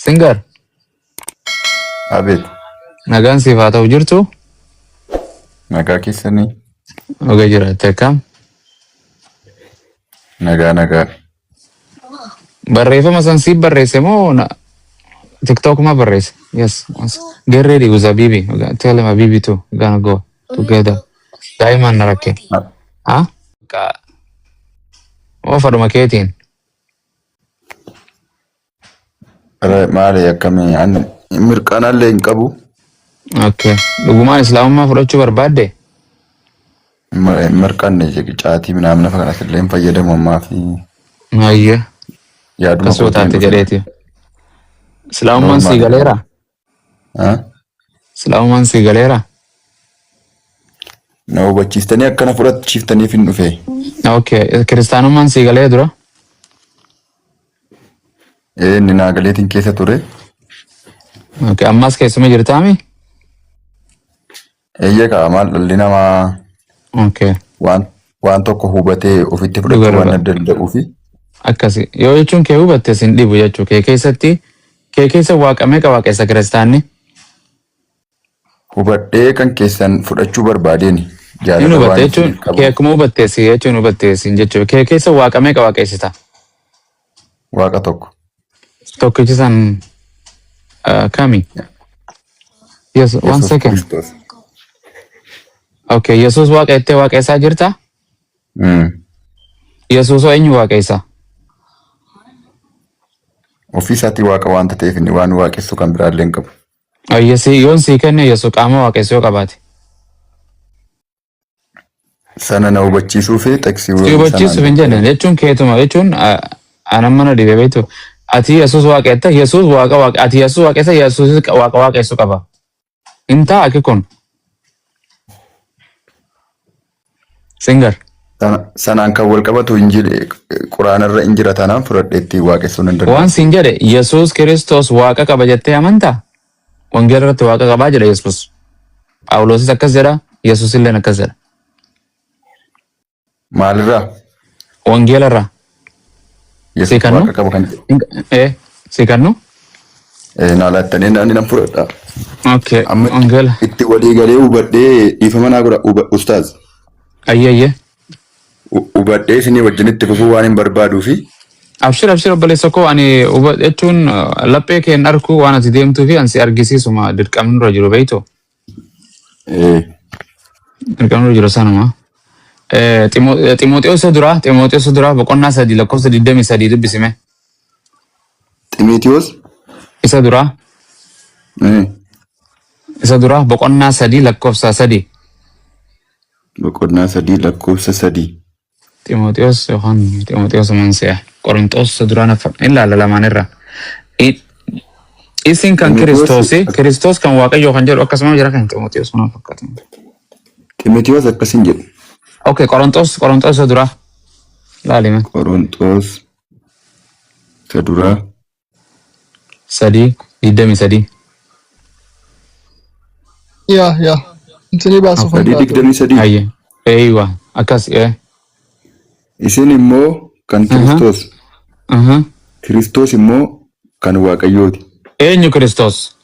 Singer, Abeet. nagaan siif haa ta'u jirtu? Nagaa keessanii. Oga jiraatte akkam? Nagaa nagaa. Barreeffama san siif barreesse moo TikTok ma barreesse? Yes. Get ready with Habibi. Tell him Habibi too. We're gonna go together. Daa'imaan na rakke. Ha? Moo fadhuma keetiin? Maali akkamii ani mirqaanallee hin qabu. Okay. Dhugumaan islaamummaa fudhachuu barbaadde? Hin mirqaanne caatii minaamin lafa kanas illee hin fayyadamu ammaa fi Ayye. yaaduma Akkasuma kootiin taate dhufe. jedheeti. Islaamummaan sii Normaal. galeera? Islaamummaan sii galeera? Na hubachiistanii akkana fudhachiiftaniif hin dhufe. Okay. Kiristaanummaan sii galee dura? Inni naa galeetiin keessa ture. Okay. Ammas keessuma jirtaami? Eeyyee kaa maal dhalli namaa Okay. waan tokko hubatee ofitti Dhuga fudhachuu waan dhuga. danda'uufi. Akkasi. Yoo jechuun kee hubatte sin dhibu jechuu kee keessatti kee keessa waaqa meeqa waaqessa kiristaanni? Hubadhee kan keessan fudhachuu barbaadeen Hin jaalala hubatte waan jechuun isiniif kee qabuuf akkuma hubatte si jechuun hubatte sin jechuudha. Kee keessa waaqa meeqa waaqessita? Waaqa tokko. Tokkichi san kami? Yes, one Yesuus second. Kiristoos. Okay, Yesuus waaqa jettee waaqessaa jirta? Yesuus hoo eenyu waaqessa? Ofii isaatii waaqa waanta ta'eef inni waan waaqessu kan biraallee hin qabu. Ayyasi yoon sii kenne Yesuus qaama waaqessu yoo qabaate. Sana na hubachiisuu fi Si xeksiiwwan hubachiisuuf sanaan hin jenne jechuun keetuma jechuun anan mana dhibe beektu. Ati Yesuus waaqetta Yesuus waaqa waaqa ati Yesuus waaqessa Yesuus waaqa waaqessu qaba. Hin ta'a akki kun. Singer. Sanaan kan wal qabatu hin jire quraanarra hin jira taanaan fudhadhee ittiin waaqessuu nan danda'a. Waan siin jedhe Yesuus Kiristoos waaqa qaba jettee amantaa? Wangeela irratti waaqa qabaa jedha Yesuus. Phaawulosis akkas jedha, Yesuus illeen akkas jedha. Maalirraa? Wangeela irraa. Sii Yesuus kannu? waaqa qaba kan jedhu. Sii kannu? Naa laattanii naan nan fudhadha. Okay, Amma wangeela. itti walii galee hubadhee dhiifama naa godha ustaaz. Ayyee ayyee. Hubadhee isinii wajjin itti fufuu waan hin barbaaduu fi Abshir abshir obboleessa koo ani jechuun laphee keen arkuu waan ati deemtuu fi ani si argisiisuma dirqamni nurra jiru beektu. Dirqamni nurra jiru sanuma. Ximooxiyoos duraa Ximooxiyoos duraa boqonnaa 3 lakkoofsa 23 dubbisime. Ximiitiyoos Isa duraa isa duraa boqonnaa 3 lakkoofsa 3. Boqonnaa 3 lakkoofsa 3. Ximooxiyoos yookaan Ximooxiyoos man se'a. Qoronxoos isa duraa nafa hin ilaalla lamaan irra. Isin kan Ximitiyoos Kiristoosi, Kiristoos kan Waaqayyoo kan jedhu akkasuma jira kan Ximooxiyoos mana fakkaatu. Ximitiyoos akkas hin jedhu. Okay, Qoronxoos Qoronxoos isa duraa laalime. Qoronxoos isa duraa 3 23. Yaa yaa. Isinii baasuuf 3 hin taatu. 23. Ayye. Eeywa akkas ee. Isin immoo kan Kiristoos. Kiristoos immoo kan Waaqayyooti. Eenyu Kiristoos?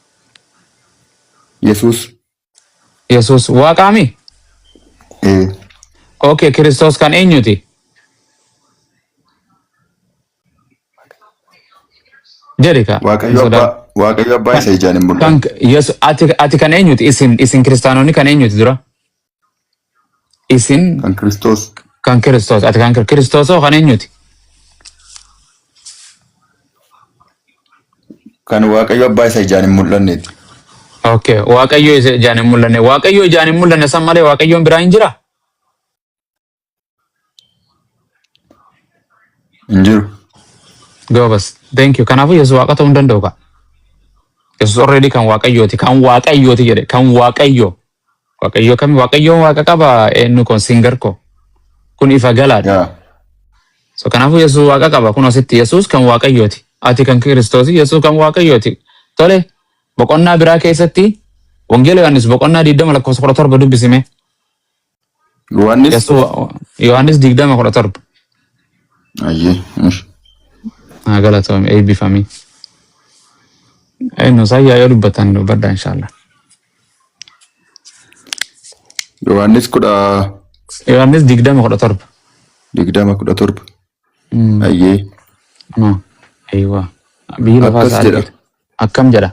Yesuus. Yesuus waaqaami? Ee. Okay, Kiristoos kan eenyuti? Jedhi kaa. Waaqayyo abbaa Waaqayyo abbaa isa ijaan hin mul'anne. Kan Yesu ati kan eenyuti? Isin kiristaanonni kan eenyuti dura? Isin Kan Kiristoos. kan Kiristoos. Ati kan Kiristoos hoo kan eenyuti? Kan Waaqayyo abbaa isa ijaan hin mul'anneeti. Okay, Waaqayyo isa ijaan hin mul'anne. Waaqayyo ijaan hin mul'anne san malee Waaqayyoon biraa hin jiraa? Hin jiru. Goobas. Thank you. Kanaafuu Yesuus waaqa ta'uu hin danda'u kaa. Yesuus already kan Waaqayyooti. Kan Waaqayyooti jedhe. Kan Waaqayyo. Waaqayyo kami? Waaqayyoon waaqa qaba eenyu kun singer ko. Kun ifa galaadha. Yaa. So kanaafuu Yesuus waaqa qaba. Kun asitti Yesuus kan Waaqayyooti. Ati kan Kiristoosi. Yesuus kan Waaqayyooti. Tole boqonnaa biraa keessatti Wangeela Yohaannis boqonnaa 20 lakkoofsa 17 dubbisime. Yohaannis. Yohaannis 20 17. Ayyee. Haa galatoome eebbifamii. Eenyu saayyaa yoo dubbatan dubbadha inshallah. Yohaannis kudha Yohaannis 20:17. 20:17. Ayyee. No. Aywa. Biyyi lafaa Akkas isaa jedha. argite. Akkam jedha?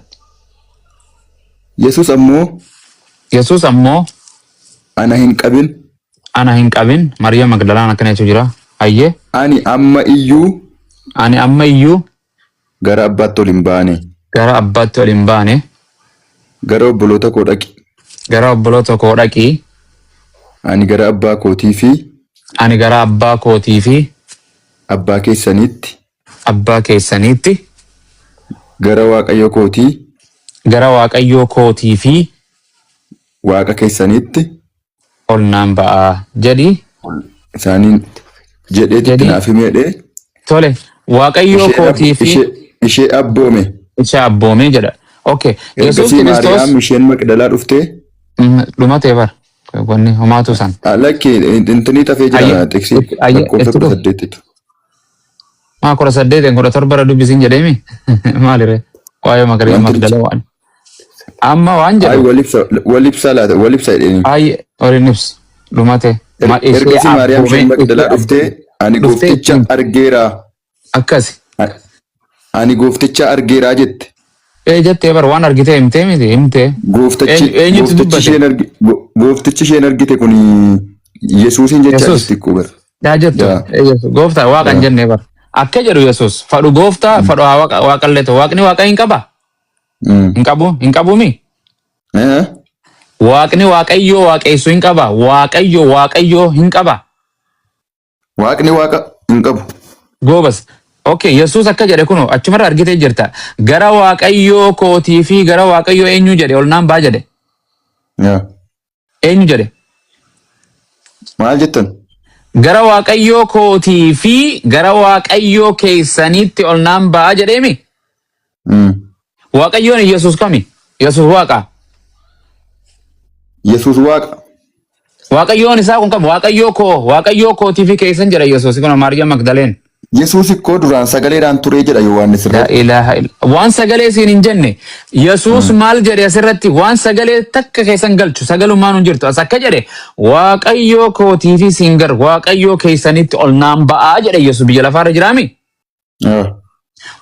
Yesus ammoo Yesuus ammoo ana hin qabin, ana hin qabin. Maariyaam Magdalaan akkana jechuu jira. Ayyee. Ani amma iyyuu ani amma iyyuu gara abbaatti ol hin baane. Gara abbaatti ol hin baane. Gara obboloota koo dhaqi. Gara obboloota koo dhaqi. Ani gara abbaa kootii fi ani gara abbaa kootii fi abbaa keessaniitti, abbaa keessaniitti, gara Waaqayyo kootii gara Waaqayyoo kootii fi Waaqa keessaniitti ol naan ba'aa jedhi. Isaaniin jedheetti Jedhi. naaf himee. Tole, Waaqayyoo kootii fi ishee abboome. Ishee abboomee jedha. Okay. Yesuus Ergasii Kiristoos Maariyaam isheen Maqdalaa dhuftee Dhumatee bara. Wanni homaatu san. Lakki, intinii tafee jira xiqsii Ayyee, lakkoofsa itti kudha dhufu. saddeettitu. Maa 18 17 irra dubbisiin jedheemi? Maalire? Waa'ee Maariyaam Wanti Magdalaa waan. Amma waan Ay jedhu. wal ibsa, wal ibsa laata, wal ibsa jedheeni. Ay waliin ibsu. Dhumate. Ishee Ergasii Maariyaam isheen abboomee Maqdalaa ishee dhuftee ani dhuftee goofticha ittiin argeera. Akkasi. Ani goofticha argeeraa jette. Ee jettee bara, waan argite himtee miti himtee. Gooftichi Eenyutti gooftichi dubbate? isheen argi gooftichi isheen argite kun Yesuusin jechaa Yesuus. jirti ikkoo bara. Yaa jettu. Yaa. Ee Yesuus. Gooftaa waaqa hin Yaa. jenne bara. Akka jedhu Yesuus fadhu gooftaa fadhu haa waaqa waaqallee ta'u, waaqni waaqa hin qaba. Hin qabu, hin qabumi. Eh? Waaqni waaqayyoo waaqeessu hin qaba. Waaqayyo waaqayyoo hin qaba. Waaqni waaqa hin qabu. Goobas. Okay, Yesuus akka jedhe kuno achumarra argitee jirta. Gara waaqayyoo kootii fi gara waaqayyoo eenyu jedhe ol naan baa jedhe. Yaa. Eenyu jedhe? Maal jettan? Gara waaqayyoo kootii fi gara waaqayyoo keessaniitti ol naan baa jedheemi. Waaqayyoon Yesuus kami? Yesuus waaqa. Yesuus waaqa. Waaqayyoon isaa kun kami? Waaqayyoo koo, waaqayyoo kootii fi keessan jedha Yesuus kun Maariyaam Magdaleen. Yesuus ikkoo duraan sagaleedhaan turee jedha Yohaannis La irratti. ilaha illa. Waan sagalee siin hin jenne. Yesuus maal jedhe asirratti? Waan sagalee takka keessan galchu, sagalummaan hin jirtu. As akka jedhe, waaqayyoo kootii fi siin gar waaqayyoo keessanitti ol naan ba'aa jedhe. Yesuus biyya lafaarra jiraami? Yaa.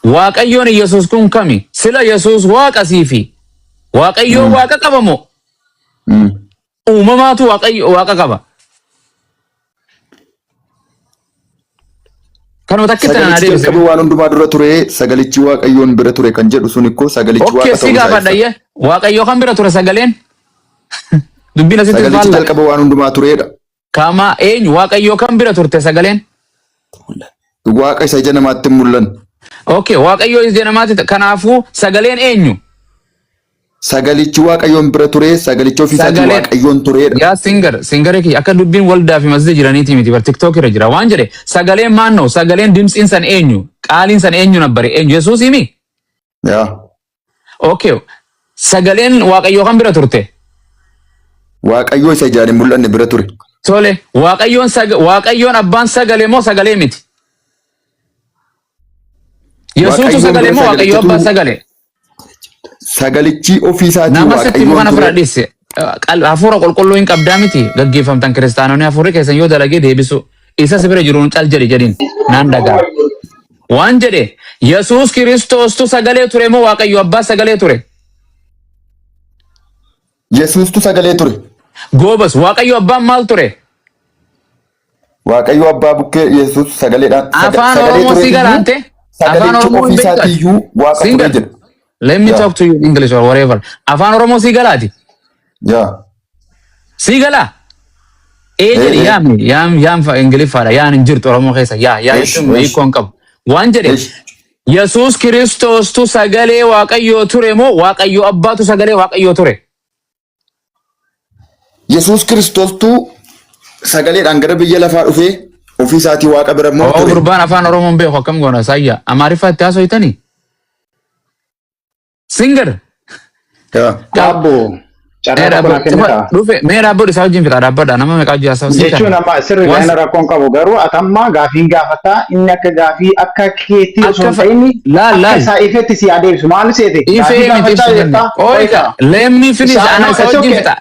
Waaqayyoon Yesuus kun kami? Sila Yesuus waaqa siifi. Waaqayyoo waaqa qaba moo? Uumamaatu waaqayyo waaqa qaba. Kanuma takkitti naan Sagalichi adeemsise. jalqaba waan hundumaa dura ture, sagalichi Waaqayyoon bira ture kan jedhu sun ikkoo sagalichi Okay, waaqa si ta'uu isaa gaafadha ibsa. iyyee. Waaqayyoo kan bira ture sagaleen? Dubbiin asitti Sagalichi faalla. jalqaba waan hundumaa tureedha. Kama eenyu? Waaqayyoo kan bira turte sagaleen? Waaqa isa ija namaatti hin mul'anne. Okay, waaqayyoo ija namaatti, kanaafuu sagaleen eenyu? Sagalichi Waaqayyoon bira ture, sagalichi ofii isaatii Sagaleen Waaqayyoon tureedha. Yaa singer, singeree kiyya, akka dubbiin waldaa fi masjida jiraniiti miti bar, TikTok irra jira. Waan jedhe, sagaleen maannoo, sagaleen dimtsiin san eenyu? Qaaliin san eenyu nabbare? Eenyu? Yesuus himi? Yaa. Okay. Sagaleen waaqayyoo kan bira turte? Waaqayyoo isa ijaan hin mul'anne bira ture. Tole, waaqayyoon abbaan sagalee moo sagalee miti? Yesuutu Waaqayyoon sagalee bira moo waaqayyoo abbaan sagalichatu sagalee? Sagalichi ofii isaatii Nama sitti himu Waaqayyoon kana ture. fira dhiisse. Hafuura qulqulluu hin qabdaa miti, gaggeeffamtan kiristaanonni hafuurri keessan yoo dalagee deebisu isa si bira jiruun cal jedhi jedhin naan dhagaa. Waan jedhe, Yesuus Kiristoostu sagalee ture moo Waaqayyo abbaa sagalee ture? Yesuustu sagalee ture. Goobas, Waaqayyo abbaan maal ture? Waaqayyo abbaa bukkee Yesuus sagaleedhaan Afaan sagalee Oromoo si tureetiyyuu galaante? Afaan sagalichi Oromoo ofii hin beektu ati? isaatiiyyuu waaqa ture Singer, jedha. let me Yaa. talk to you in English or whatever. Afaan Oromoo si galaati? Yaa. Si galaa? Ee Ee jedhi ee. yaami yaam yaam fa Ingiliffaadha, yaan hin jirtu Oromoo keessa, yaa yaa Esh jechuun esh hiikoo hin qabu. Waan jedhe, esh. Yesuus Kiristoostu sagalee Waaqayyoo ture moo Waaqayyo abbaatu sagalee Waaqayyoo ture? Yesuus Kiristoostuu sagaleedhaan gara biyya lafaa dhufee ofii isaatii waaqa bira immoo Oo ture. gurbaan afaan Oromoo hin beeku, akkam goona saayya? Amaariffaa itti haasofitanii? Singer. Yaa. Gaabbo. Mee Carraa tokko naa dhaabbadhu. kennita. Dhufe mee dhaabbadhu isaa wajjin fixa dhaabbadha nama meeqaa hojii haasa'u sii Jechuun kana. amma sirri Waan gaa'ela rakkoon qabu garuu atamma gaafiin gaafataa inni akka gaafii akka keetti osoo akka hin ta'in laal akka laal isaa ifetti si adeemsu maal seete gaafii ifee miti gaafachaa ibsu jirta dandeenya. Ooyita wayita. let me finish Isaa ana no isa it's wajjin okay. fixa.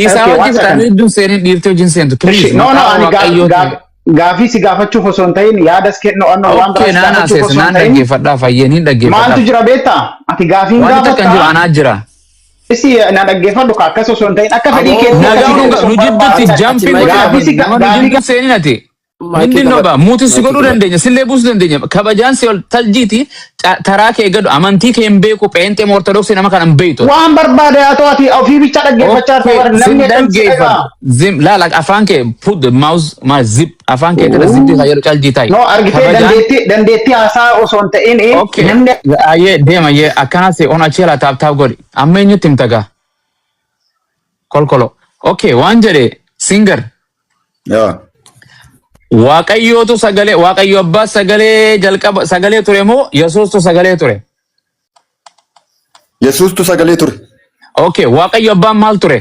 Isaa Okay wajjin one fixa second. inni hedduun seenin dhiirtee wajjin seentu Ishi please no no maqaa ani waaqayyootiin. gaafii si gaafachuuf osoo hin ta'in yaadas kennu anno waan Okay biraas naan gaafachuuf haasa'es osoo hin naan ta'in dhaggeeffadhaa fayyeen hin maaltu dhaggeeffadhaaf. jira beektaa ati gaafiin Wanti takka hin jiru gaafataa anaa jira. isi na dhaggeeffadhu ka akkas osoo hin ta'in akka fedhii keetti Nagaa akkasii nu deebisuun nu jidduutti barbaada. Ati jumping maayikii godhina Gaafii qabadhu. si nama nu gaafii jidduu seenin ati. Maayikii Mindin qabadhu. noba muuti si Maayikii godhuu qabadhu. dandeenya sillee buusuu dandeenya kabajaan si ol taljiiti taraa kee gadu amantii kee hin beeku pheenxee ortodoksii nama kana hin beektu. waan barbaade haa ta'u ati ofii bicha dhaggeeffachaa jirta Okay, bara sin namni akkam si dhaggeeffadhu. dhagaa. Zim laala afaan kee put the mouse ma zip afaan kee kana zip kan jedhu caljiitaa taa'i. No argitee Kabajaan dandeettii dandeettii haasaa osoo hin ta'in okay namni ayyee deema ayyee akkana si on achi alaa taap taap godhi amma eenyutti himta gaa kolkolo. Okay waan jedhe singer Yaa. Waaqayyootu sagalee Waaqayyo abbaa sagalee jalqaba sagalee ture moo Yesuustu sagalee ture? Yesuustu sagalee ture. Okay Waaqayyo abbaan maal ture?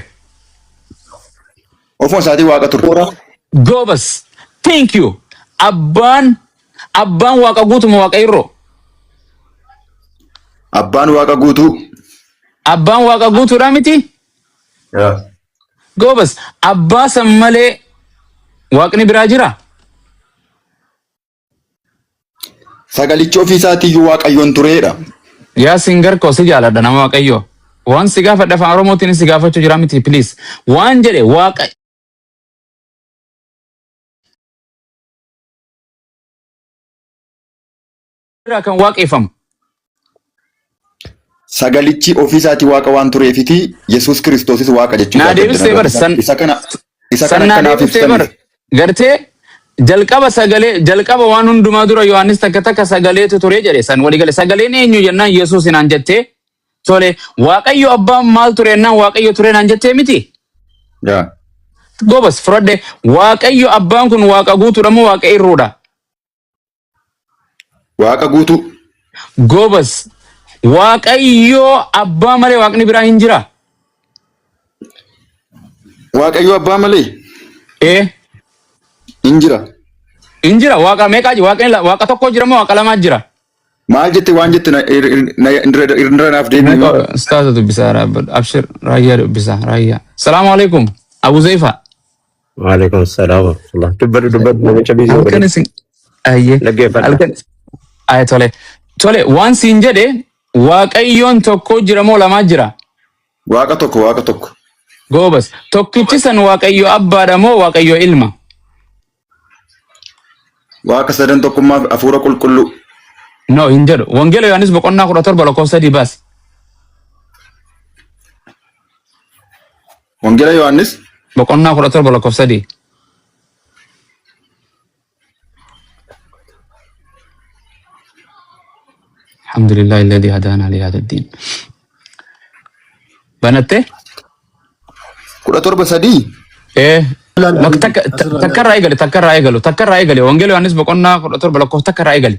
Ofuma isaatii waaqa ture. Goobas. Thank you. Abbaan abbaan waaqa guutuma waaqa irroo. Abbaan waaqa guutuu. Abbaan waaqa guutuudha miti? Yaa. Goobas. Abbaa san malee waaqni biraa jira? Sagalichi ofii isaatiiyyuu waaqayyoon tureedha. Yaa singar koo si jaaladha nama waaqayyoo. Waan si gaafadha afaan Oromootiin si gaafachuu jira miti please. Waan jedhe waaqa irraa kan waaqeffamu. Sagalichi ofii isaatii waaqa waan tureefiti Yesuus Kiristoosis waaqa jechuu Naa isaa deebistee gaddina bar san Isa kana isa san kana naa akkanaaf deebistee bar ibsaniif. gartee jalqaba sagalee jalqaba waan hundumaa dura Yohaannis takka takka sagaleetu ture jedhe san walii gale sagaleen eenyu jennaan Yesuus naan jettee tole Waaqayyo abbaan maal ture jennaan Waaqayyo ture naan jettee miti. Yaa. Gobas fudhadhe Waaqayyo abbaan kun waaqa guutuudha moo waaqa irruudha? Waaqa guutuu. Gobas Waaqayyo abbaa malee waaqni biraa hin jira. Waaqayyo abbaa malee Ee hin jira. hin jira waaqa meeqaa jira waaqni waaqa tokko jira moo waaqa lamaa jira? Maal jette waan jette irra naaf deebi'i. Ustaaza dubbisaa dhaabbadhu. Abshir raayyaa dubbisaa raayyaa. Salaamu alaikum. Abu Zeefa. Waalaikum salaam warahmatullah. Dubbadhu dubbadhu namicha biizii Halkan godhe. isin ayyee Dhaggeeffadha. halkan aye tole tole waan siin jedhe waaqayyoon tokko jira moo lamaa jira? Waaqa tokko waaqa tokko. Goobas tokkichi san waaqayyo abbaadha moo waaqayyo ilma? Waaqa sadan tokkummaa fi hafuura qulqulluu. No hin jedhu. Wangeela Yohaannis boqonnaa 17 lakkoofsa 3 baasi. Wangeela Yohaannis Boqonnaa 17 lakkoofsa 3. Alhamdulillahi alladhi hadaana li hadha ad-din. Banattee? 17:3. Ee takka takka irraa eegale takka irraa eegalu takka irraa eegale Wangeela Yohaannis boqonnaa 17 lakkoofsa takka irraa eegale.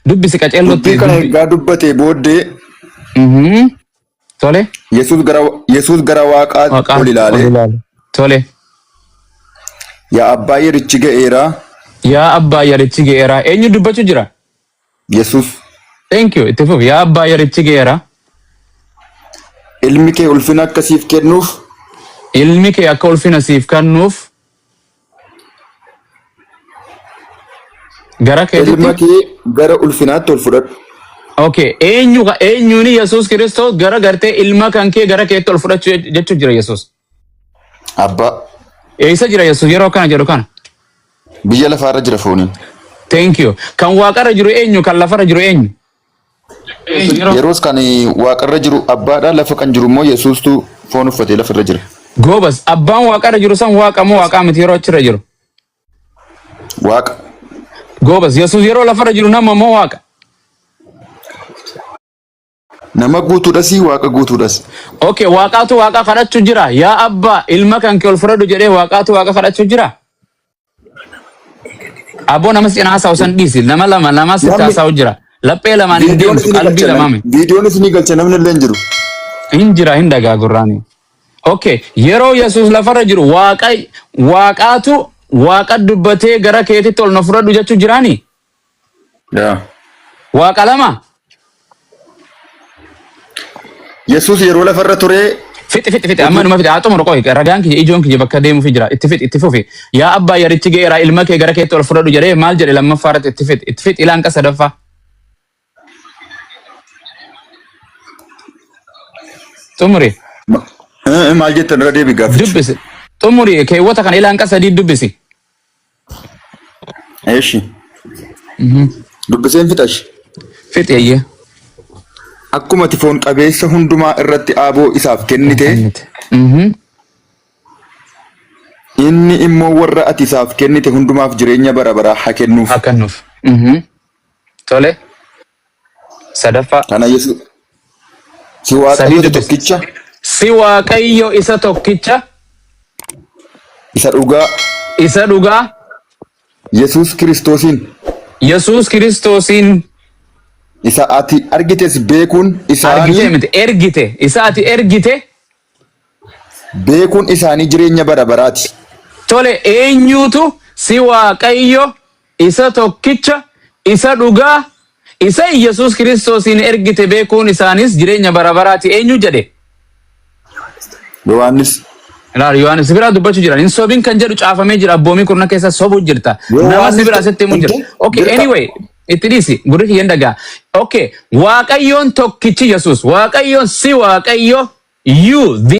Dubbisi qaceellootti. Dubbii kana ergaa dubbatee booddee Tole. Yesuus gara Yesuus gara Waaqaa Waaqaa ol ilaalee Tole. yaa abbaa yerichi ga'eera Yaa abbaa yerichi ga'eera. Eenyu dubbachuu jira? Yesuus Thank you. Itti fufi. Yaa abbaa yerichi ga'eera. ilmi kee ulfina akka siif kennuuf Ilmi kee akka ulfina siif kennuuf gara ilma keetitti. kee gara ulfinaatti ol fudhadhu. Okay. Eenyu eenyuuni Yesuus Kiristoos gara gartee ilma kan kee gara keetti ol fudhachuu jechuu jira Yesuus. Abbaa Eessa jira Yesuus yeroo kana jedhu kana? biyya lafaarra jira fooniin. Thank you. Kan waaqarra jiru eenyu? Kan lafarra jiru eenyu? Yeroos kan waaqarra jiru abbaadha lafa kan jiru immoo Yesuustu foon uffatee lafarra jira. Goobas abbaan waaqarra jiru san waaqa moo waaqaa miti yeroo achirra jiru? Waaqa Goobas Yesuus yeroo lafarra jiru nama moo waaqa? nama guutuudhas waaqa guutuudhas. Okay, waaqaatu waaqa kadhachuu jira. Yaa abbaa ilma kan kee ol fudhadhu jedhee waaqaatu waaqa kadhachuu jira. Aboo nama si haasa'u san dhiisi. Nama lama lama sitti Namni haasa'u jira. Laphee lamaan hin viidiyoon deemtu isinii qalbii galcha lamaami. viidiyoon isinii galcha namni illee hin jiru. Hin jira hin dhagaa gurraani. Okay, yeroo Yesuus lafarra jiru waaqa waaqaatu waaqa dubbatee gara keetitti ol na fudhadhu jechuu jiraani? Yaa. Waaqa lama? Yesuus yeroo lafarra ture Fixi fixi fixi amma numa fixi haa xumuru qoy ragaan kiyya ijoon kiyya bakka deemuufi jira itti fixi itti fufi yaa abbaa yarichi ga'eera ilma kee gara keetti ol fudhadhu jedhee maal jedhe lammaffaa irratti itti fixi itti fixi ilaan sadaffaa. Xumuri. Maal jettan irra deebi gaafficha. Dubbisi. Xumuri keewwata kana ilaan sadii dubbisi. Eeshi. Dubbiseen fixash. Fixi eeyyee. Akkuma ati foon qabeessa hundumaa irratti aaboo isaaf kennite, inni immoo warra ati isaaf kennite hundumaaf jireenya bara baraa haa kennuuf. Haa kennuuf. Tole. Sadaffaa. Kana Yesuus si Sadii Waaqayyo isa dubbisi. tokkicha Si Waaqayyo isa tokkicha isa dhugaa isa dhugaa Yesuus Kiristoosiin Yesuus Kiristoosiin isa ati argites beekuun argite isaanii miti ergite isa ati ergite beekuun isaanii jireenya bara baraati. Tole eenyuutu si Waaqayyo isa tokkicha isa dhugaa isa Yesuus Kiristoosiin ergite beekuun isaanis jireenya bara baraati eenyu jedhe? Yohaannis. Ilaali Yohaannis si biraa dubbachuu jiran hin sobin kan jedhu caafamee jira abboomii kurna keessa sobuu jirta. Nama si Yohaannis biraa sitti himuu jira. Okay dirqa. anyway itti dhiisi gurri kiyyan dhagaa. Okay Waaqayyoon tokkichi Yesuus Waaqayyoon si Waaqayyo you the